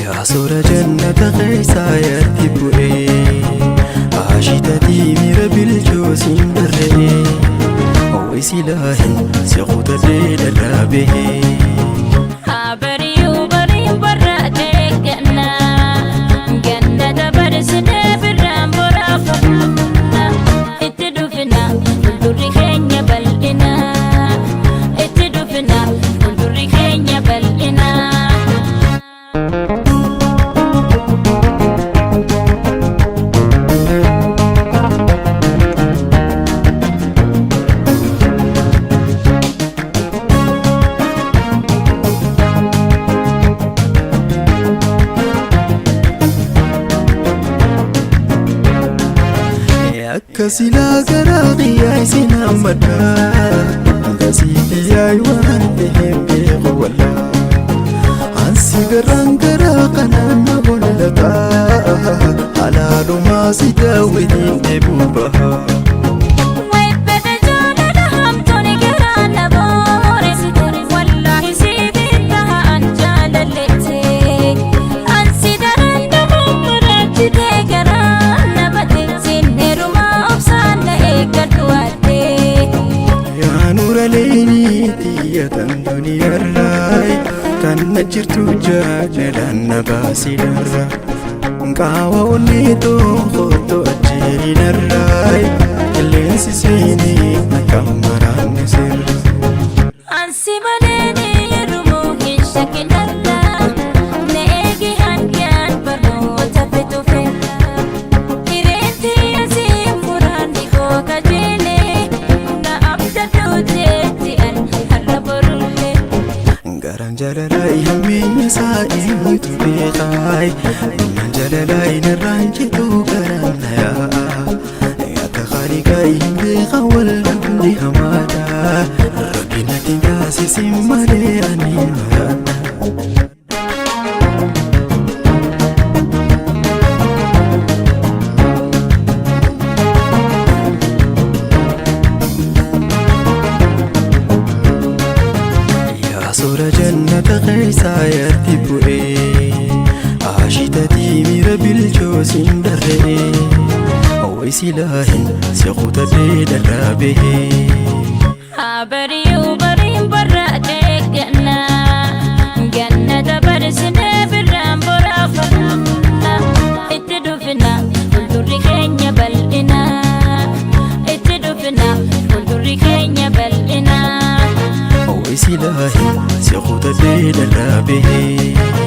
Yaa suura jannata keessaa yaatti bu'ee Ashitatii miira bilchoo siin barree Waysilaahin si kutadhee dharraabee. Abariyu bariin barra deegganna ganna dabarsinee birraan boraafanna itti dhufina fuuldurri keenya bal'ina itti dhufina fuuldurri keenya bal'ina. Akka silaa garaa qiyyaa isin hammadhaa Gasii xiyyaa waan ta'eef beeku wallaa Ansi garaan garaa kanaan na hollata Halaalumaa si daawwitiin dheebuu bahaa. Webbede jaalala hamtuun garaa na booressite wallaahi siifin taha an jaalalleette ansi daran damuun maraachitee garaa na bate siin heerumaa obsaan na eeggadhu waaddee. Yaa nuura leenii xiyyatan duniyaarraa kan na jirtu jaalalaan na baasidarra. Qaawa onnee tokko ajjeerinarraa qilleensi seenee akka maraanne sirra. Ansi malee heerumuu hin shakkinarra na eegi hangaan barnoota fitufe hireetti asii muraanni koo kajeele na abdadhuuteetti an har'a borullee. Garaan jaalalaa hammeenya isaa eenyutu beekaa? Innaan jaalalaa narraan jitu garaan na yaa'a. Akka khaliqaa hin beekan wal dhabni hamaadha. Rabbi natti taasisin malee ani maraadha. Yaa suura jannata keessaa yaatti bu'ee Ashitatii miira bilchoo siin darree Waysilaahin si kutadhee dharraabee. Abariyu bariin barra deegganna ganna dabarsinee birraan boraafanna itti dhufina fuuldurri keenya bal'ina itti dhufina fuuldurri keenya bal'ina. Waysilaahin si kutadhee dharraabee.